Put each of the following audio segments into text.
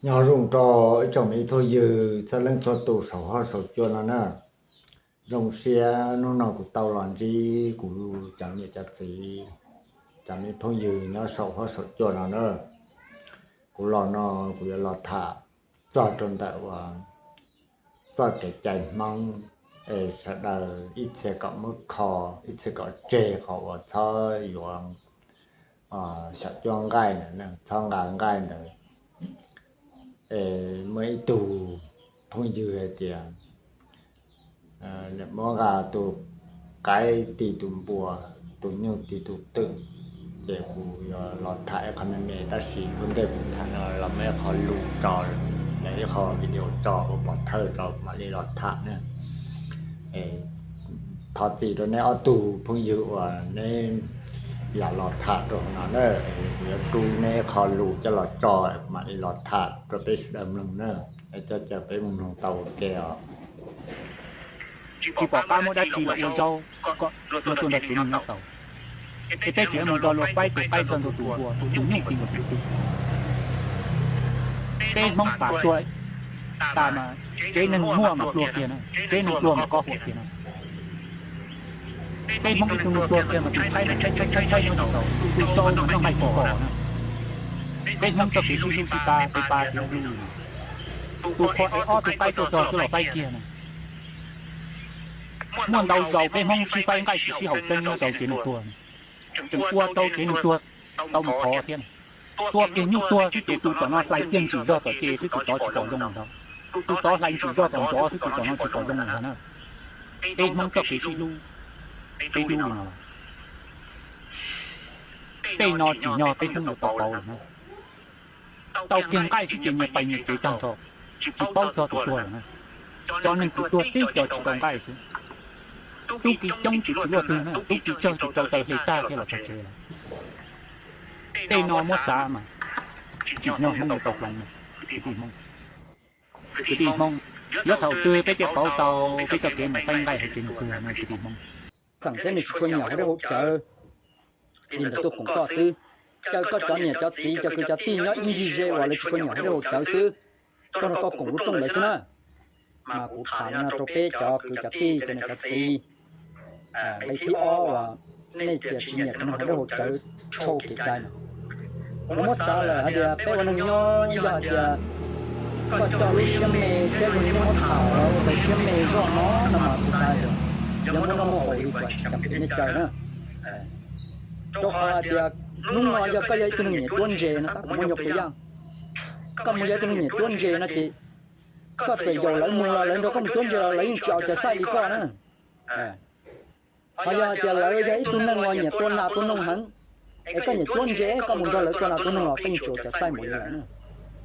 Nyob zoo rau ib tsoom me phooj ywg txhua leej txhua tus saum huab saum cua no na. Zoo siab hnub no kuv tau los ntsib kuv cov niam cov txiv, cov me phooj ywg nyob saum huab saum cua no na. Kuv los no kuv yuav los tham txog rau ntawm uas txoj kev cai Hmoob es sawv daws ib txhia kom muab kho, ib txhia kom tseg qhov uas txhob yuav xyom cuab nqaij, txhob nqa nqaij ntawd. Es muaj ib tug phooj ywg hais tias muab nqa tus qaib tis tus npua, tus nyuj tis tus twm, ces kuv yuav los tham ib qho me me tab sis ua ntej kuv tham no los muab ib qho lus tso, ib qho video tso ua pov thawj tso mam li los tham na. Thov txim rau neb ob tug phooj ywg uas neb yam los tham rau no na, kuv yuav rub neb qho lus coj los tso mam li los tham rau peb sawv daws mloog na. Coj caw peb mus mloog tau ua ke os. Tsis pom qab muab dab tsi los ua zaub kom luag tuaj nrog tsev neeg nyob tau. Es peb tseem mus nrog luag faib tus qaib txog ntua tus npua, tus nyuj tis ntua tus twm. Peb Hmoob tas tuag tas mas tsev neeg muaj mas pluag kiag na, tsev neeg pluag mas kob huam kiag na. Peb Hmoob ib tug neeg pluag kiag mas tus tshaib mas tshaib tshaib tshaib tshaib nyob tsis tau, tus tsau mas noj nqaij tsis pom na. Peb Hmoob txoj kev sib hlub sib pab, peb pab thiab hlub li no. Tus qhua es ob tug qaib tuaj txog xwb los faib kiag na. Muaj ntau zaus peb Hmoob sib faib nqaij tsis sib haum xeeb nyob rau tsev neeg tuag, tseem ua tau tsev neeg tuag tau mus thov thiab. Tuaj kiag nyuj tuag xwb ces tus tom no hlais kiag ntsim zog tom ces xwb tus tod tsis pom zoo li ntawd. Tus tod hlais ntsim zog tom ntsov xwb tus tom no tsis pom zoo li ntawd na. Peb Hmoob txoj kev sib hlub, peb hlub li no los, tej no tsim nyog peb Hmoob yuav tau pauv lawm na. Tau kiag nqaij xwb ces nyias pais nyias tsev tag nrho, tsis paub txog tus tuag lawm na. Cov neeg tus tuag tib co tsis tau nqaij xwb. Tub ki coob tus tsis luaj twg na, tub ki tsawg tus rau taw hle tag thiaj los txog tsev lawm. Tej no muab xav mas tsim nyog Hmoob yuav tau hloov na, kwv tij Hmoob. Kwv tij Hmoob, yuav thaum twg peb thiaj pauv tau peb txoj kev mus faib nqaij hauv tsev neeg tuag no kwv tij Hmoob? Txheem thiab nws tsis tshua nyiam hauv dej hauv cawv li ntawd tuaj koom koj xwb. Caw koj cov niam cov txiv cov kwv cov tij nyob ib ncig ze uas lawv tsis tshua nyiam hauv dej hauv cawv xwb, tuaj nrog koj koom lub rooj ntawd xwb na. Mas kuv tham li no rau peb cov kwv cov tij cov niam cov txiv, nqe thib ob uas nej tias tsis nyiam cov neeg hauv dej hauv cawv rhau kev cai no, kuv muab xav lawm hais tias peb ua neeg nyob yog hais tias koj coj lub siab me thiab zoo li nej muab tham los ua tau siab me zog no no mas kuv xav hais tias yog muaj noj muaj haus li kuv tsis kam pem nej caw na. Rau qhov hais tias hnub no yog koj yog ib tug neeg nyiam cuab ntses no xav kuv muab nyo pes yaj, koj mus yog ib tug neeg nyiam cuab ntses no ces koj txawm yaum lawv mus los lawv nrog koj mus cuab ntses los lawv yeej tsis aus cawv xaij li koj na. Ho yog hais tias lawv yog ib tug neeg uas nyiam tua nas tua noog heev, es koj nyiam cuab ntses koj mus nrog lawv tua nas tua noog los koj yeej tsis aus cawv xaij npaum li lawv na.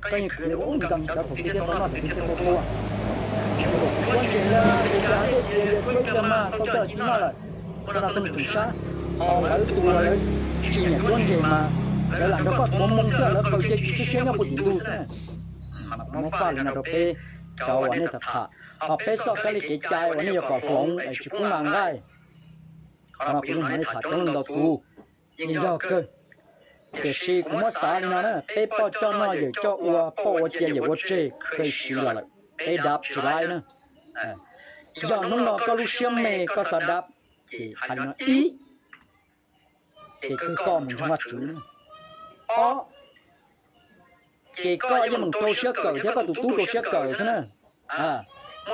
Koj yeej khwv nkees xyov thaum twg thiaj tau noj thaum twg thiaj tau tua. Ces kuv cuab ntses na, ces cas dej txias yuav cuab ib pliag mas tau coj los ci noj lawm, tua nas tua noog tseem sab. Ho lawv tus uas lawv tsis nyiam cuab ntses mas lawv lam nrog koj tuav moo xwb, lawv qaws cia tsis siab siab nyob puag tim ntug xwb na. Mas kuv muab faj li no rau peb cov uas nej tham tham, ho peb txoj kab li kev cai uas nej yuav kom hloov es tsis pub nqa nqaij. Qhov no kuv yeej hnov nej tham coob leej ntau tus, yeej yog kawg. Tiam sis kuv muab xav li no na, peb poj coj noj yawm coj ua, poj ua cia yawm ua tseg kheej siv los lawm, peb dab tsis laib na. Yog hnub no koj lub siab me koj xav dab, ces hais li no: ib, ces kawg koj mus ntseeg Vajtswv. Ob, ces koj yeej meem rau siab kawm thiab koj tus tub rau siab kawm xwb na.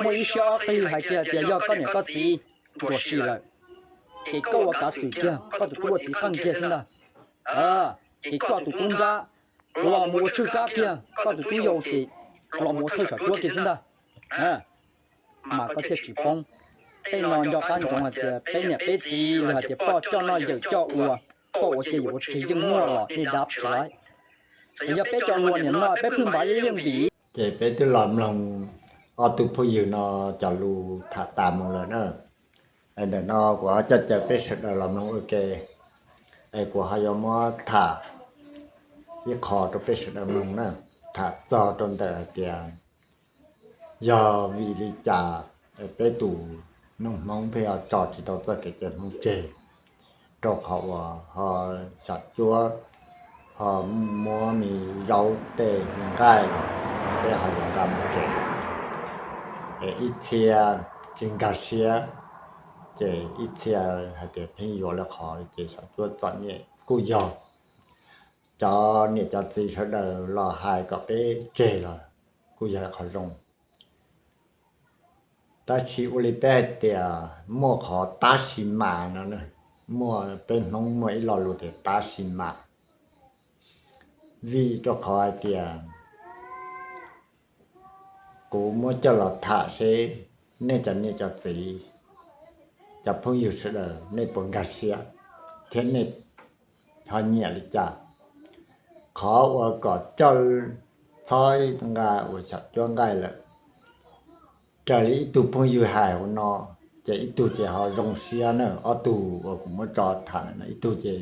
Muaj ib siab ob qig hais kiag tias yog koj niam koj txiv ntsuas si lawm, ces koj ua kav xwm kiag, koj tus tub ua txiv qeej kiag xwb ntag. Ces koj tus tub nrab los mus ua tswj kab kiag, koj tus tub yau ces los mus ua thawj xyom cuab kiag xwb ntag. Mas koj thiaj tsis poob. Tej no nco qab ntsoov hais tias peb niam peb txiv los hais tias poj coj noj yawm coj ua, poj ua cia yawm ua tseg yeej muaj los nej dab tsis laib. Txawm yog peb cov hluas niam no peb phwj npav yeej yeej vim. Ces peb twb los mloog ob tug phooj ywg no cov lus tham tas mus lawm na. Es ntawm no kuv ho coj caw peb sawv daws los mloog ua ke, es kuv ho yuav muab tham ib qho rau peb sawv daws mloog na. Tham txog rau ntawm hais tias yog vim li cas peb tus neeg Hmoob pheej ho tso tsis tau txoj kev cai Hmoob tseg, rau qhov uas ho xyom cuab, ho muab me zaub tej me nqaij los peb ho yuav nqa mus tsev. Es ib txhia tsis nkag siab, ces ib txhia hais tias pheej yuav lawm qhov ces xyom cuab txom nyem kuj yog. Cov niam cov txiv sawv daws los hais kom peb tseg los kuj yog qhov zoo. Tab sis ua li peb hais tias muaj qhov tab sis mas no, muaj, peb Hmoob muaj ib lo lus tias tab sis mas, vim rau qhov hais tias kuv muab coj los tham seb nej cov niam cov txiv, cov phooj ywg sawv daws nej puas nkag siab thiab nej ho nyiam li cas. Qhov uas kom coj txhob nqa uas xyom cuab nqaij lawm, raws li ib tug phooj ywg hais hauv no, ces ib tug ces ho zoo siab na, ob tug uas kuv muab tso tham no ib tug ces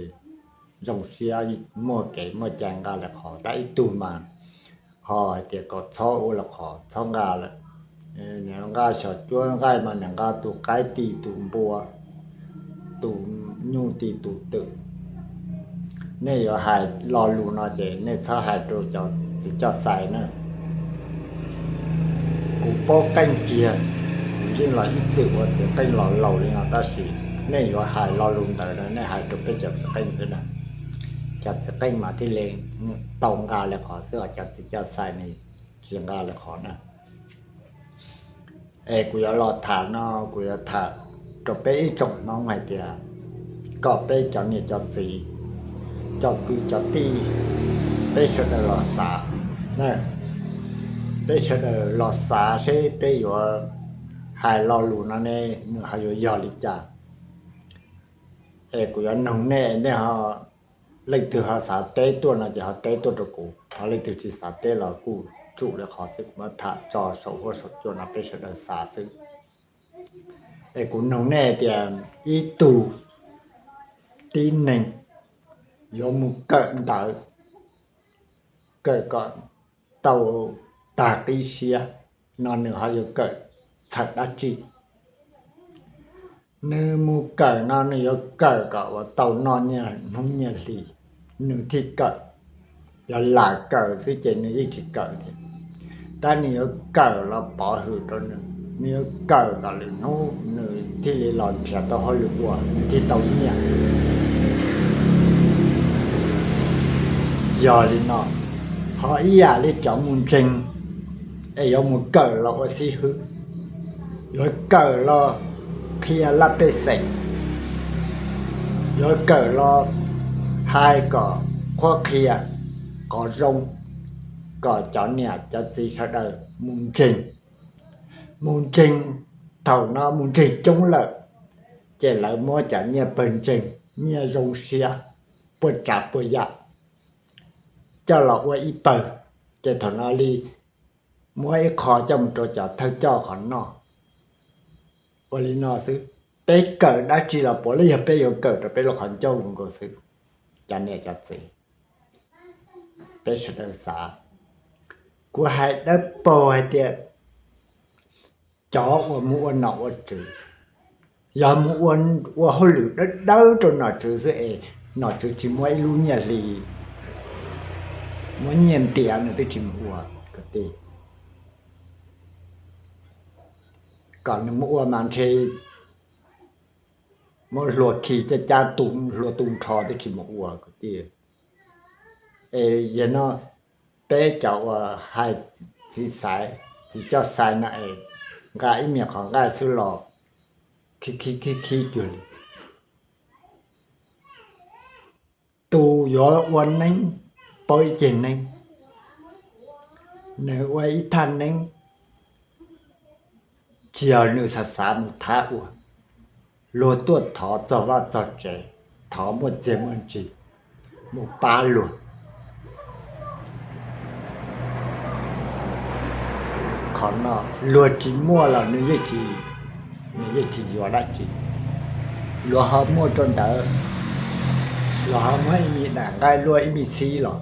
zoo siab muaj kev muaj cai nqa lawm qhov, tab ib tug mas ho hais tias kom txhob ua lawm qhov txhob nqa lawm. Nqa xyom cuab nqaij mas nqa tus qaib tis tus npua, tus nyuj tis tus twm. Nej yuav hais lo lus no ces nej txhob hais rau cov txiv coj xais na. Kuv paub qeej kiag, kuv yeej los ib txwm ua txiv qeej los laus li no tab sis nej yuav hais lo lus ntawd no nej hais rau peb cov txiv qeej xwb na. Cov txiv qeej mas thiaj li tau nqa li qhov xwb, cov txiv coj xais ne tsis nqa li qhov na. Es kuv yuav los tham no, kuv yuav tham rau peb ib tsoom Hmoob hais tias kom peb cov niam cov txiv, cov kwv cov tij, peb sawv daws los xav, peb sawv daws los xav seb peb yuav hais lo lus no ne nws ho yuav yog li cas. Es kuv yuav noog nej, nej ho leej twg ho xav teb tuaj no ces ho teb tuaj rau kuv, ho leej twg tsis xav teb los kuj tsum li qhov xwb, kuv muab tham tso saum huab saum cua no peb sawv daws xav xwb. Es kuv noog nej tias ib tug tib neeg yuav mus kawm ntawv, kawm kom tau tag qib siab no nws ho yuav kawm txhawm dab tsi? Nws mus kawm no nws yuav kawm kom uas tau noj nyiaj hnub nyiaj hli, nws thiaj kawm. Yog lam kawm xwb ces nws yeej tsis kawm thiab. Tab nws yuav kawm los pov hwm rau nws, nws yuav kawm kom lwm hnub nws thiaj li los nrhiav tau hauj lwm ua nws thiaj tau nyiaj. Yog li no, ho ib yam li cov mus ntseeg, es yuav mus kawm los ua xib hwb, yuav kawm los qhia laj pej xeem, yuav kawm los hais kom qhuab qhia qhov zoo, kom cov niam cov txiv sawv daws mus ntseeg. Mus ntseeg, thaum no mus ntseeg coob lawm, ces lawv muab cov nyiaj pawg ntseeg, nyiaj zoo siab, puas tsav puas yam, coj los ua ib pawg, ces thaum no li muab ib qho coj mus rau cov thawj coj qhov noj. Ua li no xwb, peb kawm dab tsi los puav leej yog peb yuav kawm rau peb lub qhov ncauj nkaus xwb. Cov niam cov txiv, peb sawv daws xav. Kuv hais dawb paug hais tias cov uas mus ua nom ua tswv, yog mus ua hauj lwm dawb dawb rau nom tswv xwb es nom tswv tsis muab ib lub nyiaj hli, muab nyiaj ntiav nws twb tsis mus ua. Kwv tij, kom nws mus ua mas ntshe muab hlua khi caj cab tu hlua tu nrho twb tsis mus ua kwv tij. Es yog no peb cov uas hais txiv xaiv, txiv coj xaiv no es nqa ib me qhov nqaij xwb los khib khib khib khib cuag li. Tus yuav ua neeb, paub ib ceg neeb, nws ua ib thaj neeb, tsis yog nws xav xav mus thab ua, luag tuaj thov txog vaj txog tsev, thov muaj txiag muaj ntsig, mus pab luag. Qhov no luag tsis muaj los nws yeej tsis, nws yeej tsis yuav dab tsi. Luag ho muaj rau ntawd, luag ho muab ib me daim nqaij luaj ib me xib los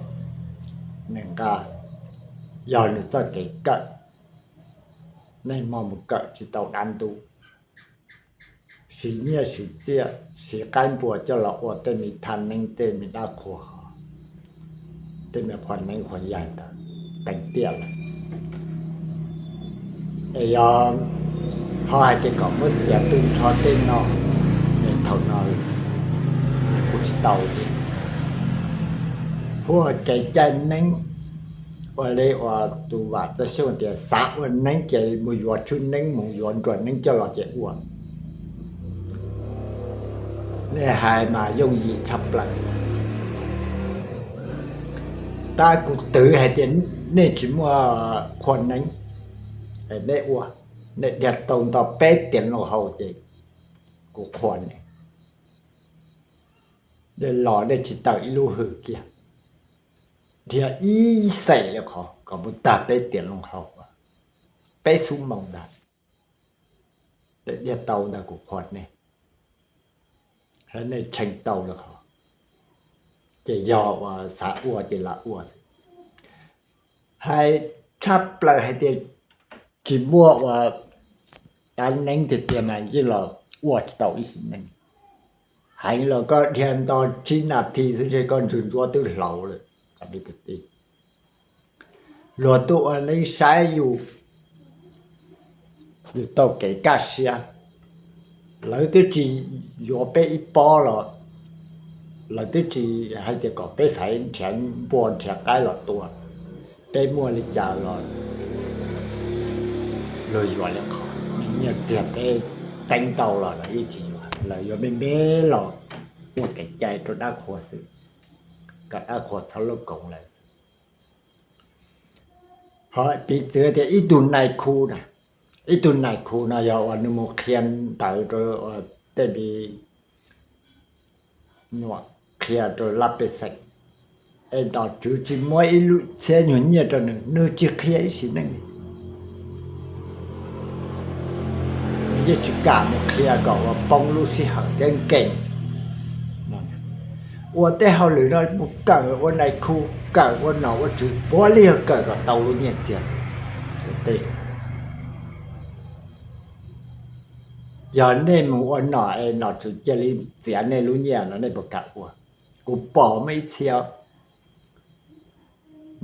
nws nqa, yog nws txoj kev kawm. Neej hmo mus kawm tsis tau dab ntub, siv nyiaj siv txiaj, siv qaib npua coj los ua tej me thaj neeb tej me dab qhua, tej me qhua neeb qhua yaig ntawd, teev tiaj lawm. Es yog ho hais tias kom muab txiav tu nrho tej no, es thaum no kuv tsis tau li. Huaj kev cai neeb, ua li uas tus Vam Txawj Xyooj tias xav ua neeb ces mus yuav tswb neeb, mus yuav nruas neeb coj los ces ua. Nej hais mas yooj yim tshaj plaws. Tab kuv twv hais tias nej tsis muaj qhua neeb, nej ua, nej dhia tau nto peb tiam loo hau ces kuv qhuas nej. Nej los nej tsis tawm ib lub hws kiag, dhia ib xeem li qhov kom mus tag peb tiam loo hau, peb xub moos ntag. Nej dhia tau ntag kuv qhuas nej, nej tshee tau li qhov. Ces yog uas xav ua ces lam ua. Hais tshaj plaws hais tias tsis muaj ua, tab neeb tiag tiag mas yeej los ua tsis tau ib sim neej. Heev los koj dhia nto tsib nas this xwb ntshe koj ntswg ntsuab twb hlauv lawm. Luag tuaj ua neeb saib yus, yus tau kev kaj siab. Lawv twb tsis yuav peb ib pob los, lawv twb tsis hais tias kom peb faiv nrhiav npua nrhiav qaib los tua. Peb muaj li cas los luag yuav li qhov, nyiaj txiag peb teeb tau los lawv yeej tsis yuav, lawv yuav me me los ua kev cai rau dab qhuas xwb, kom dab qhuas txhob lub koov lawv xwb. Ho piv txwv tias ib tug nais khu na, ib tug nais khu no yog uas nws mus qhia ntawv rau tej me nyuam, qhia rau laj pej xeem, es nom tswv tsis muab ib lub txhiab nyuag nyiaj rau nws, nws tsis qhia ib sim neej li. Nws yeej tsis kam mus qhia kom ua poob lub sij hawm thiab nkees. Ua tej hauj lwm no mus kawm ua nais khu, kawm ua nom ua tswv puav leej yog kawm kom tau lub nyiaj txiag xwb. Yog nej mus ua nom es nom tswv cia li txiav nej lub nyiaj no nej puas kam ua? Kuv pom muaj ib txhia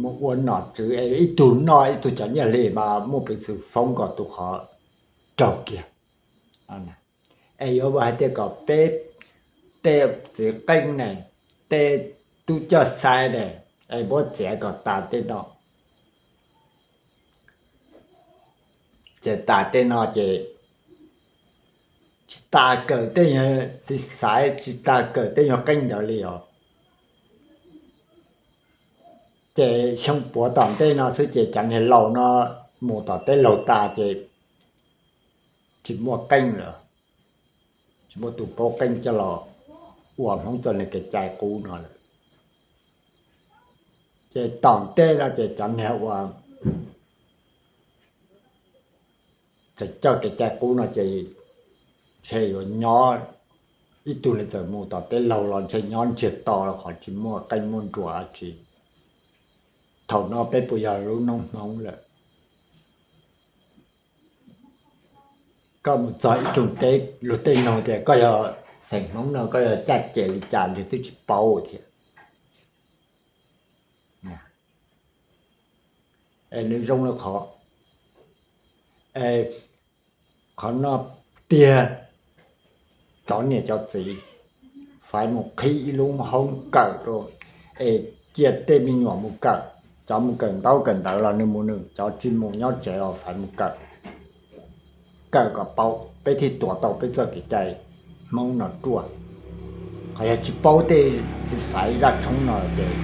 mus ua nom tswv es ib tug noj ib tug cov nyiaj hli mas muaj peev xwm foob kom tus qhov raug kiag. Es yuav hais tias kom peb tej txiv qeej ne, tej tub coj xaiv ne, es muab txiav kom tas tej no. Txiav tas tej no ces tsis tas kawm tej nyuag txiv xaiv, tsis tas kawm tej nyuag qeej ntawd li os. Ces xyoo puav tom ntej no xwb ces cov niag laus no mus tom teb laug tas ces tsis muaj qeej lawm, tsis muaj tus paub qeej coj los ua Hmoob txoj niag kev cai qub no lawm. Ces tom ntej no ces cov niag uas tseem coj kev cai qub no ces ntshe yuav nyob, ib tug li txawm mus tom teb laug los ntshe nyob ntsiag to los qhov tsis muaj qeej muaj nruas dab tsi. Thaum no peb puas yog lub noob Hmoob lawm? Koj mus txog ib rooj teb luag tej nug tias koj yog xeem Hmoob no koj yog caj ces li cas nws twb tsis paub thiab. Es nws zoo li qhov, qhov no tiag, cov niam cov txiv faiv mus qhib ib lub hoob kawm rau, es cia tej me nyuam mus kawm, cov mus kawm ntaub kawm ntawv los nws mus nws, cov tsis mus nyob tsev los faiv mus kawm, kawm kom paub peb thiaj tuav tau peb txoj kev cai Hmoob no ruaj. Qhov yog tsis paub tej txiv xaiv zaj tshoob no ces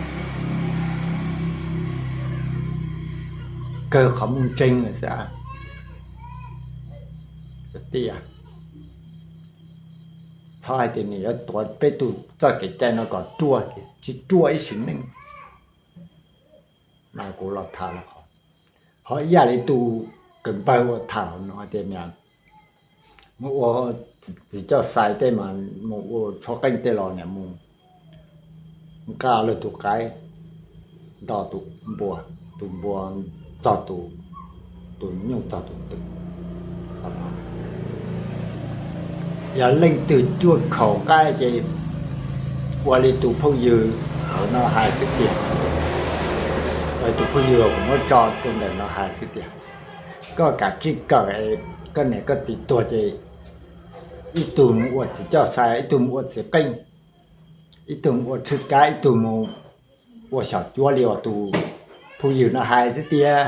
kawg qhov muaj ntseeg lawm xwb. Tias txhob hais tias nws yuav tuav peb tus txoj kev cai no kom ruaj, tsis ruaj ib sim neej. Mas kuv los tham los qhov, ho ib yam li tus kawm npawg uas tham no tias niam mus ua txiv coj xais tej mas mus ua tshuab qeej tej los niam mus nqa lawv tus qaib nto tus npua, tus npua txog tus, tus nyuj txog tus twm. Yog leej twg cuaj khaum nqaij ces ua li tus phooj ywg no hais xwb tiag, ua li tus phooj ywg kuv muab tso rau ntawm no hais xwb tiag. Koj kav tsij kawm, koj niam koj txiv tuag ces ib tug mus ua txiv coj xais, ib tug mus ua txiv qeej, ib tug mus ua tshwj kab, ib tug mus ua xyom cuab li uas tus phooj ywg no hais xwb tiag.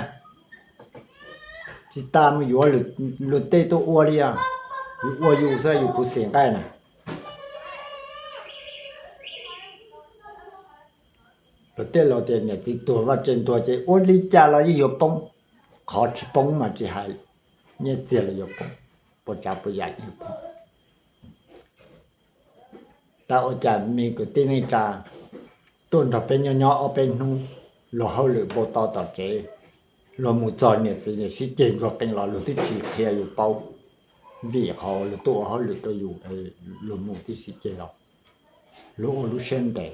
Tsis tas mus yuav luag tej tuaj ua li os. Yus ua yus xwb, yus khuv xim nqaij na. Luag tej laus tias niam txiv tuag vaj tse ntuag ces ua li cas los yeej yuav poob, qhov tsis poob mas tsis hais, nyiaj txiag los yuav poob, puas tsav puas yam yuav poob. Tab ua cas me kwv tij neej tsa tuaj nrog peb nyob nyob ob peb hnub, luag hauj lwm npau taws tom tsev, luag mus txog niam txiv niam sib ceg ntsuag qees los luag twb tsis qhia yus paub, vim qhov luag tuaj ua hauj lwm rau yus, luag mus twb sib ceg los, luag ua lub siab ntev.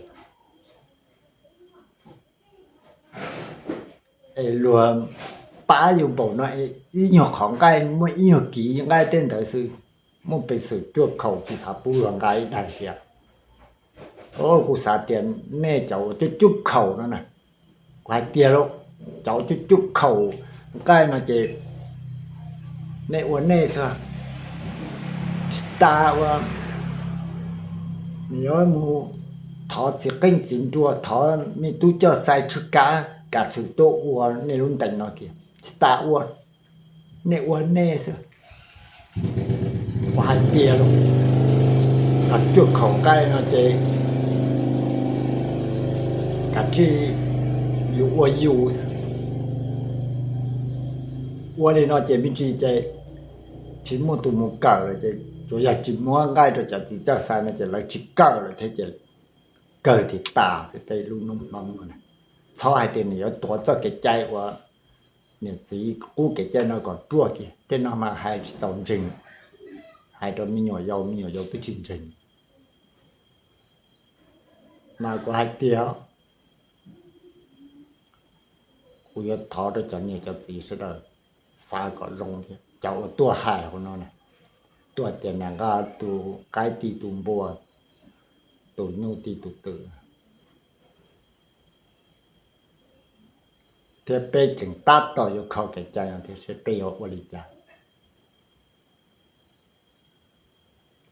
Es luag pab yus npaum no, ib nyuag qhov nqaij muaj ib nyuag kiv nqaij tej ntawd xwb, muaj peev xwm cuaj khaum tsis xav pub luag nqa ib daig thiab. Kuv xav tias nej cov uas cuaj cuaj khaum no na, kuv hais tiag lauj, cov uas cuaj cuaj khaum nqaij no ces nej ua nej xwb, tsis tas ua nws yuav mus thov txiv qeej txiv nruas, thov me tub coj xais tshwj kav, kav xwm tuaj ua nej lub ntees no kiag, tsis tas ua, nej ua nej xwb. Kuv hais tiag lauj, cov cuaj khaum nqaij no ces kav tsij yus ua yus. Ua li no ces me ntsis ces tsis muaj tus mus kawm lawm ces tsuas yog tsis muab nqaij rau cov txiv coj xais no ces lawv tsis kawm lawm thiab ces kawg thiaj tas xwb tej lub noob Hmoob no. Txhob hais tias nws yuav tuav txoj kev cai uas niam txiv qub kev cai no kom ruaj kiag, tej no mas hais tsis txaus ntseeg, hais rau me nyuam yaus, me nyuam yaus twb tsis ntseeg. Mas kuv hais tiag, kuv yuav thov rau cov niam cov txiv sawv daws xav kom zoo thiab, cov uas tuaj hais hauv no na, tuaj tias nqa tus qaib ti tus npua, tus nyuj ti tus twm, thiab peb tseem tab tom yuav kho kev cai no thiab seb peb yuav ua li cas.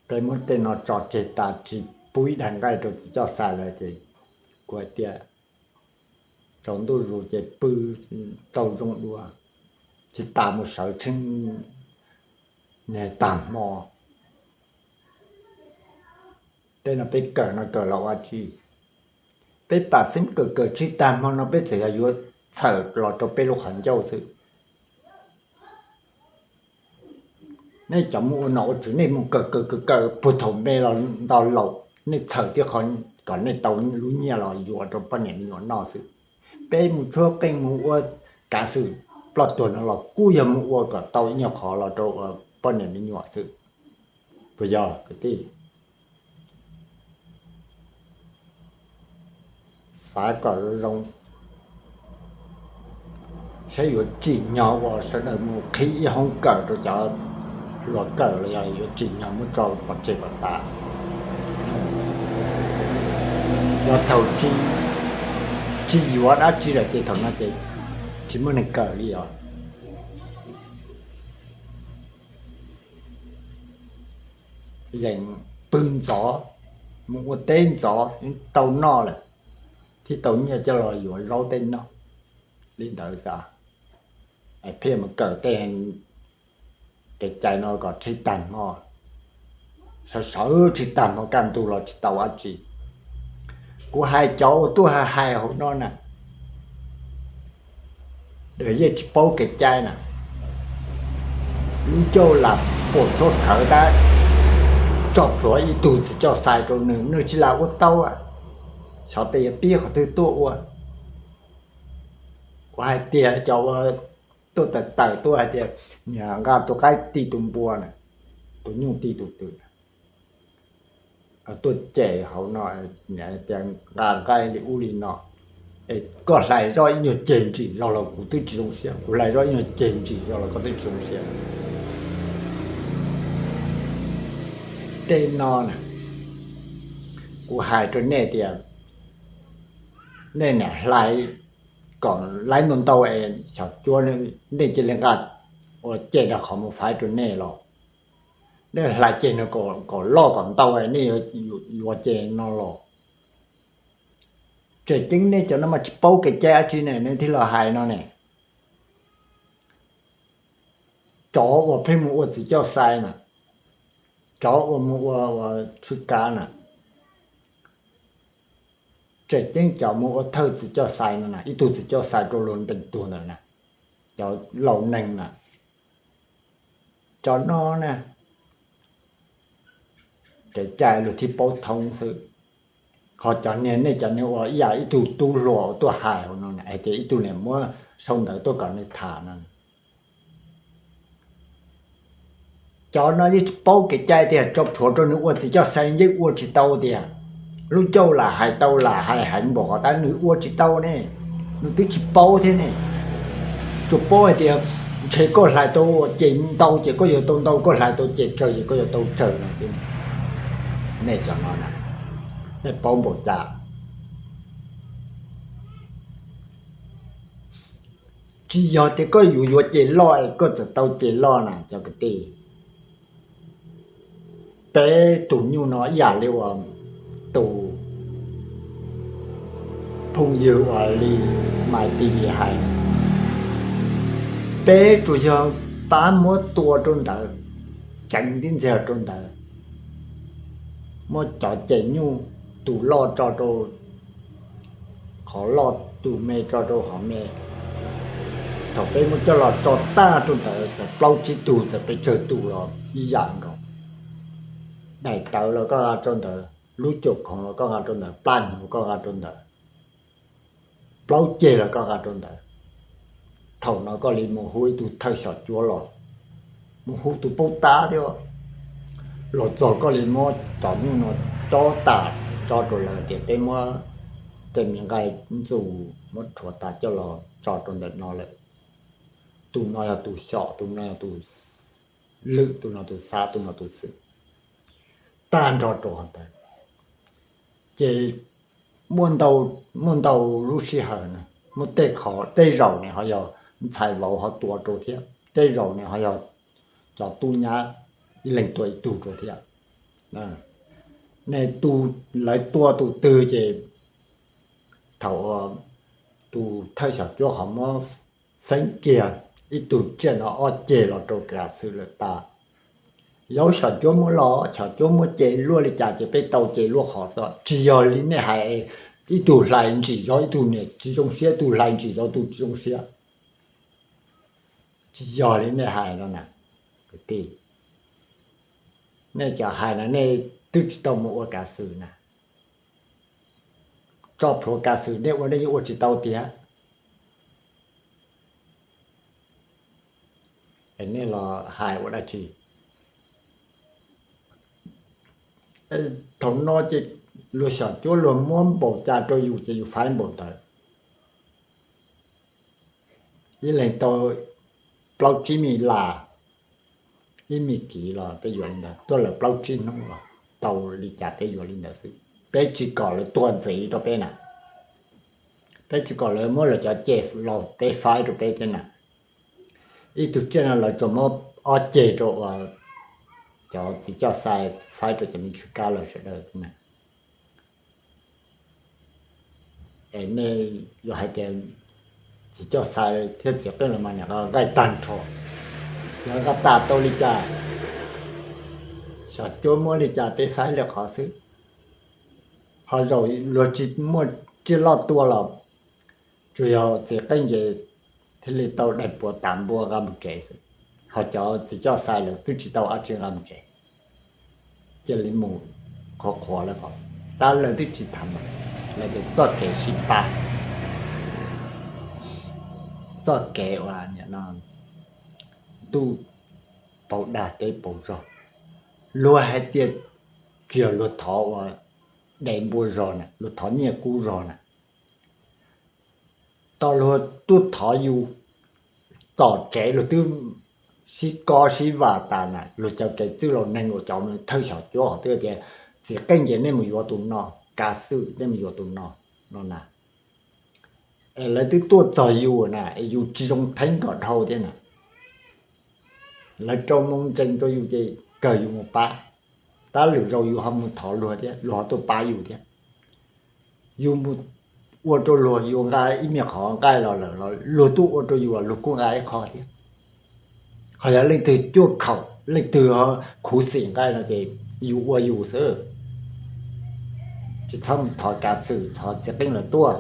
Peb muab tej no tso tseg tas tsis pub ib daig nqaij rau txiv coj xais lawm ces kuv hais tias tsaus ntuj zus ces pw tau zoo dua, tsis tas mus sawv tsheej niag tag hmo. Tej no peb kawm no kawm los ua tsi? Peb pam xeeb kawm kawm tsheej tag hmo no peb txawm yog yuav txhawm los rau peb lub qhov ncauj xwb. Nej cov mus ua nom ua tswv nej mus kawm kawm kawm kawm puag thaum me los nto laus, nej txhawm tib qho kom nej tau lub nyiaj los yuav rau poj niam me nyuam noj xwb. Peb mus tshuab qeej mus ua kav xwm ploj tuag no los kuj yog mus ua kom tau ib nyuag qhov los rau poj niam me nyuam xwb. Puas yog kwv tij? Xav kom zoo zoo, saib yuav tsim nyog uas sawv daws mus qhib ib hoob kawm rau cov hluas kawm los yog yuav tsim nyog muab tso pov tseg kom tas. Yog thaum tsis yuav dab tsi lawm ces thaum no ces tsis muaj neeg kawm li os. Yeem pw ntxov, mus ua teb ntxov tau noj lawm, thiaj tau nyiaj coj los yuav zaub tej noj li ntawd xwb. Pheej mus kawm tej kev cai no kom tsheej tag hmo, sawv sawv tsheej tag hmo kaj ntug los tsis tau dab tsi. Kuv hais cov uas tuaj hais hauv no na, yeej tsis paub kev cai na. Lub ncauj lam pum suab khawv tab, tso plhuav ib tug txiv coj xais rau nws, nws tsis lam ua tau. Xyov tes yuav pib qhov twg tuaj ua. Kuv hais tias cov uas tuaj tawm tawm tuaj hais tias nqa tus qaib ti tus npua na, tus nyuj ti tus twm, tuaj cem hauv no, tias nqa nqaij li ub li no, es koj hlais zoj ib nyuag ceg ntsim zog los kuv twb tsis zoo siab, kuv hlais zoj ib nyuag ceg ntsim zog los koj twb tsis zoo siab. Tej no na, kuv hais rau nej tias nej niam hlais kom laib ntau ntau es xyov cuab, nej cia li nqa ua ceg rau qhov mus faiv rau nej los? Nej hlais ceg no kom loj kom ntau nej yuav ceg no los? Tseem ceeb nej cov no mas tsis paub kev cai dab tsi ne nej thiaj los hais no ne. Cov uas pheej mus ua txiv coj xais na, cov uas mus ua ua tsw kav na, tseem ceeb cov mus ua thawj txiv coj xais no na, ib tug txiv coj xais rau luag ntees tuag ntawd na, cov laus neeg na, cov no na, kev cai luag thiaj paub thoob xwb. Ho cov niag nej cov niag ua ib yam ib tug tub hluas tuaj hais hauv no hais tias ib tug niag muab sau ntawv tuaj kom nws tham no, cov no yeej tsis paub kev cai tiag, tso plhuav rau nws ua txiv coj xais yeej ua tsis tau tiag. Lub ncauj lam hais tau lam hais heev npaum qhov tab nws ua tsis tau ne, nws twb tsis paub thiab ne. Tsuas paub hais tias ntshe koj hlais tau ces ntau ces koj yuav tau ntau, koj hlais tau ces tsawg ces koj yuav tau tsawg no xwb. Nej cov no na, nej paub npaum cas? Tsis yog tias koj yuav yuav ces loj es koj txawm tau ces loj na cov kwv tij. Peb tus nyuj no ib yam li uas tus phooj ywg uas li Maiv T V hais, peb tsuas yog pab muab tua rau ntawd, ceev tib ntxiag rau ntawd, muab cov ces nyuj tus loj tso rau qhov loj, tus me tso rau qhov me. Thaum peb muab coj los tso tag rau ntawd txawm plaub tsib tug txawm pes tsawg tus los ib yam nkaus. Daim tawv los koj nqa rau ntawd, lub cuam khoom los koj nqa rau ntawd, plab hnyuv koj nqa rau ntawd, plaub ceg los koj nqa rau ntawd. Thaum no koj li mus hu ib tug thawj xyom cuab los, mus hu tus paub tab thiab, los txog koj li muab cov nyuj no cob tas, tso rau lawv tias peb muab tej me nqaij ntxuj muab rhuav tas coj los tso rau ntawm no lawm. Tus no yog tus xyom, tus no yog tus lwm, tus no tus xab, tus no tus xwm, tag nrho rau hauv ntawd. Ces muaj ntau lub sij hawm na, muaj tej qho, tej zaum ne ho yog ntxhais vauv ho tua rau thiab, tej zaum ne ho yog cov tub nyab ib leeg tua ib tug rau thiab. Ne, tus, lawv tua tus twg ces thaum tus thawj xyom cuab qhov muab feeb kiag ib tug tsiaj no ob ceg los rau kav xwm lawm tas. Yog xyom cuab muab los, xyom cuab muab ces luaj li cas ces peb tau ces luaj qhov xwb. Tsis yog li nej hais, ib tug hlais ntsim zov ib tug niam tsis zoo siab, ib tug hlais ntsim zov tus tsis zoo siab. Tsis yog li nej hais no na, kwv tij. Nej cov hais no nej twb tsis tau mus ua kav xwm na. Tso plhuav kav xwm nej ua nej yeej ua tsis tau tiag. Es nej los hais ua dab tsi? Thaum no ces luag xyom cuab luag muab npaum cas rau yus ces yus faib npaum ntawd. Ib leeg tau plaub tsib mis las, ib mis kiv los peb yuav li ntawd, tuaj lawm plaub tsib hnub los tau li cas peb yuav li ntawd xwb. Peb tsis kom lawv tuag ntxiv rau peb na. Peb tsis kom lawv muab lawv cov ceg los peb faib rau peb thiab na. Ib tug tsiaj no lawv tsuas muab ob ceg rau uas cov txiv coj xais faib rau cov me tswv kab lawm sawv daws xwb na. Es nej yuav hais tias txiv coj xais thiab txiv qeej los mas niam nqaij tag nrho, yog nqa tas tau li cas, xyom cuab muab li cas peb faib li qhov xwb. Ho zaum luag tsis muaj tsiaj loj tua los tsuas yog txiv qeej ces thiaj li tau daim puav tav npua nqa mus tsev xwb. Ho cov txiv coj xais lawv twb tsis tau dab tsi nqa mus tsev, cia li mus qhuav qhuav lawv qhov xwb. Tab lawv twb tsis tham mas, lawv tias txoj kev sib pab, txoj kev uas nim no ntuj pauv dag teb pauv zog. Luag hais tias tsis yog luag thov uas dev npua zog na, luag thov nyiaj kub zog na, tos luag tuaj thov yus tom tsev luag twb sib kob sib vam tas na. Luag cov kev txwj laus neeg uas cov thawj xyom cuab ho twb tias txiv qeej ces nej mus yuav tus no, kav xwm nej mus yuav tus no, no na. Es lawv twb tuaj txog yus na, es yus tsis zoo theeb kom dhau thiab na. Lawv rau moo ntsees rau yus ces kawg yus mus pab, tab lwm zaus yus ho mus thov luag thiab luag ho tuaj pab yus thiab. Yus mus ua rau luag, yus nqa ib me qhov nqaij los lawm los luag tuaj ua rau yus luag kuj nqa ib qho thiab. Ho yog leej twg cuaj khaum, leej twg khuv xim nqaij no ces yus ua yus xwb, tsis txhob mus thov kav xwm thov txiv qeej lawv tuaj.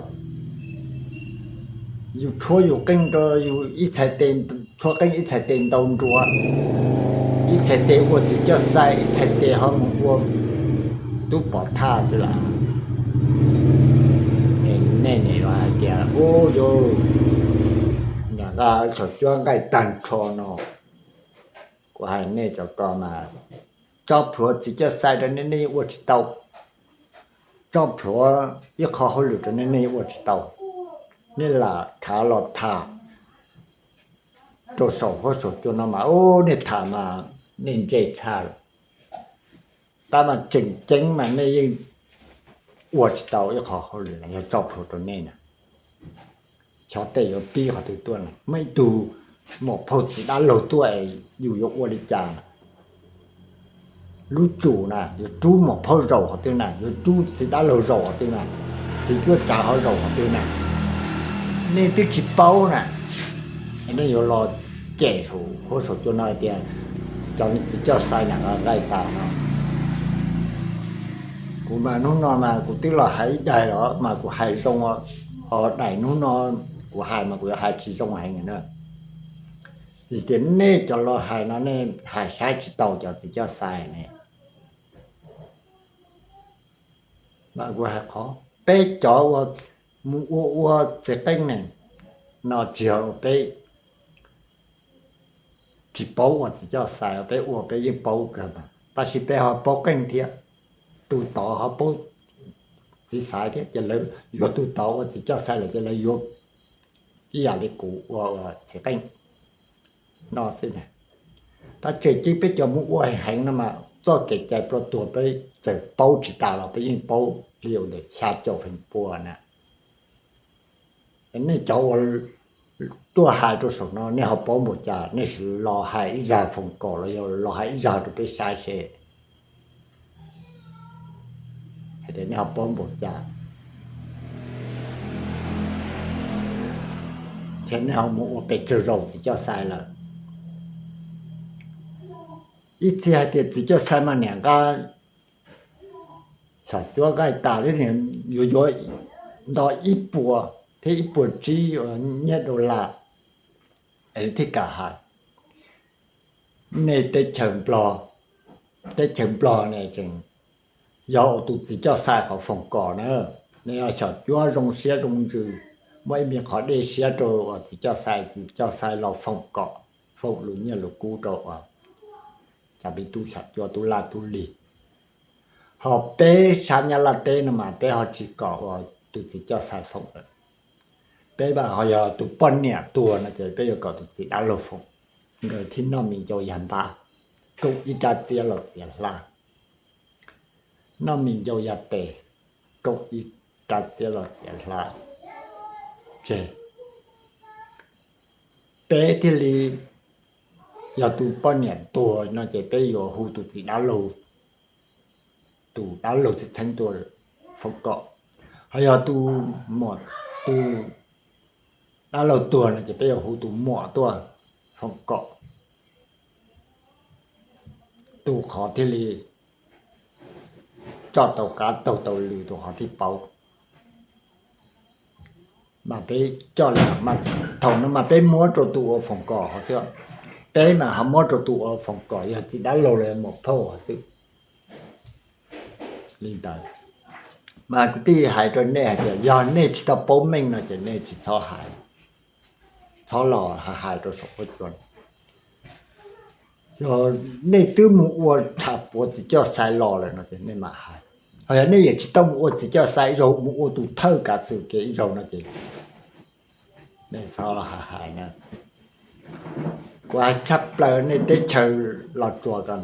Yus tshuab yus qeej rau yus ib txhais tes, tshuab qeej ib txhais tes ntau nruas, ib txhais tes ua txiv coj xais, ib txhais tes ho mus ua tub pov thaj xwb las. Nej nim hais tias ub yus, niam nqa xyaum cuab nqaij tag nrho no, kuv hais nej cov ko mas, tso plhuav txiv coj xais rau nej nej yeej ua tsis tau, tso plhuav ib qho hauj lwm rau nej nej yeej ua tsis tau. Nej lam khav los tham rau saum huab saum cua no mas ub, nej tham mas nej ntse tshaj lawm, tab mas tseem ceeb mas nej yeej ua tsis tau ib qho hauj lwm los yog tso plhuav rau nej na. Xyov tej yuav pib qhov twg tuaj na, muaj ib tug muam phauj txiv dab laug tuaj es yus yuav ua li cas na? Lub tsum na yuav rub muam phauj zaum qhov twg na, yuav rub txiv dab laug zaum qhov twg na, txiv cuab tsav ho zaum qhov twg na? Nej twb tsis paub na, nej yuav los cem saum huab saum cua no hais tias cov txiv coj xais na nqaij tas no. Kuv mas hnub no mas kuv twb los hais ib daim los mas kuv hais zoo, ho daim hnub no kuv hais mas kuv yuav hais tsis zoo heev na. Vim tias nej cov los hais no nej hais saib tsis taus cov txiv coj xais ne. Mas kuv hais qhov peb cov uas mus ua ua txiv qeej ne no tsis yog peb tsis paub ua txiv coj xais, peb ua peb yeej paub kawg mas, tab sis peb ho paub qeej thiab. Tus tod ho paub txiv xaiv thiab ces lawv yuav tus tod ua txiv coj xais lawm ces lawv yuav ib yam li kuv ua txiv qeej no xwb na. Tab tseem ceeb peb cov mus ua heev no mas txoj kev cai plua tuag peb txawm paub tsis tas los peb yeej paub li ntawm xya caum feem pua na. Nej cov uas tuaj hais rau saum no nej ho paub npaum cas, nej sim los hais ib zag foom kom los yog los hais ib zag rau peb saib seb hais tias nej ho paub npaum cas, thiab nej ho mus ua pes tsawg zaus txiv coj xais lawm. Ib txhia hais tias txiv coj xais mas niam nqa xyaum cuab nqaij tas thiab yuav yuav nto ib puas thiab ib puas tsib nyiaj dollar es thiaj kam hais. Nej teb chaws Nplog, teb chaws Nplog ne tseem yog ua tus txiv coj xais qhov foom kom na. Nej yog xyaum cuab zoo siab zoo ntsws, muaj ib me qhov dej siab rau uas txiv coj xais, txiv coj xais los foom kom, foom lus nyiaj lus kub rau uas cov peb tub xyaum cuab tub laj tub lig. Ho peb sab Nyab Laj teb no mas peb ho tsis kom uas tus txiv coj xais foom lawm. Peb mas ho yog tus poj niam tuag no ces peb yuav kom tus txiv dab laug foom, nkawd thiaj noj mis ncau yag npab, koom ib rab txiab los txiav hla, noj mis ncau yag tes, koom ib rab txiab los txiav hla tseg. Peb thiaj li, yog tus poj niam tuag no ces peb yuav hu tus txiv dab laug, tus dab laug txheeb txheeb tuaj foom kom. Ho yog tus muam, tus dab laug tuag no ces peb yuav hu tus muam tuaj foom kom. Tus qhov thiaj li tso tau qab taug tau lw, tus qhov thiaj paub. Mas peb coj li mas thaum no mas peb muab rau tus ua foom kom hov xwb, peb mas ho muab rau tus ua foom kom yog txiv dab laug los yog muam phauj hov xwb. Li ntawd, mas kuv thiaj hais rau nej hais tias yog nej tsis tau paub meej no ces nej tsis txhob hais, txhob los hais rau saum huab cua. Yog nej twb mus ua tsham puav txiv coj xais los lawm no ces nej mam hais. Ho yog nej yeej tsis tau mus ua txiv coj xais, ib zaug mus ua tus thawj kav xwm kev ib zaug no ces nej txhob los hais hais na. Kuv hais tshaj plaws nej teb chaws Los Tsuas ko,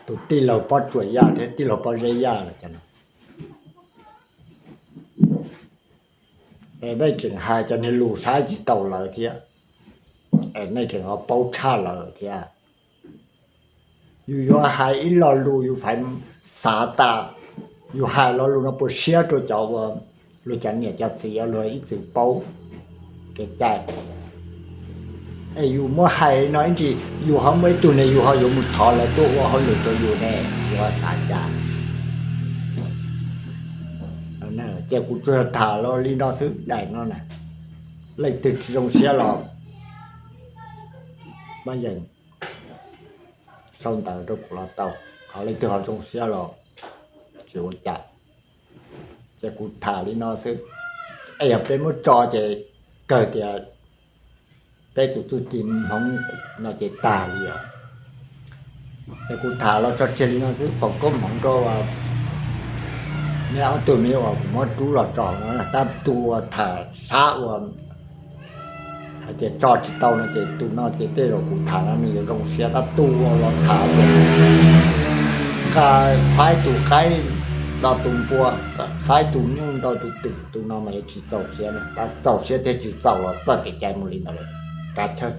tus tij laug Pob Tsuas Yaj thiab tij laug Pob Zeb Yaj lawm cov no, nej tseem hais cov niag lus saib tsis taus lawv thiab. nej tseem ho paub tshaj lawm thiab. Yus yuav hais ib lo lus yus faiv xav tas, yus hais lo lus no puas siab rau cov ua luag cov niam cov txiv luag ib txwm paub kev cai. Es yus muab hais no ib ntsis yus ho muaj ib tug ne yus ho yuav mus thov lawv tuaj ua hauj lwm rau yus ne, yus ho xav cas? Ces kuv tsuas tham los li no xwb daim no na. Leej twg tsis zoo siab los pab yees sau ntawv rau kuv los tau, ho leej twg ho zoo siab los tsis ua cas. Ces kuv tham li no xwb, es yog peb muab tso ces kawg tias peb tus txuj ci hmoov no ces tag li os. Es kuv tham los tso tseg li no xwb, foom koob hmoov rau neb ob tug me uas kuv muab rub los tso no, tab tus uas tham sab uas hais tias tso tsis tau no ces tus no ces tej zaum kuv tham no nws yuav zoo siab, tab tus uas los tham tias nqa faib tus qaib nrog tus npua, faib tus nyuj nrog tus twm, tus no mas yuav tsis txaus siab na, tab txaus siab thiab tsis txaus los txoj kev cai mus li ntawd lawm, kav chawj.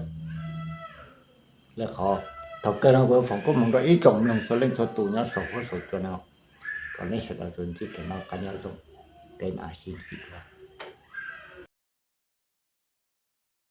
Li qhov thaum kawg no kuv foom koob hmoov rau ib tsoom mloog txhua leej txhua tus nyob saum huab saum cua no, kom nej sawv daws tsuas ntsib kev noj qab nyob zoo, peb mam sib ntsib dua.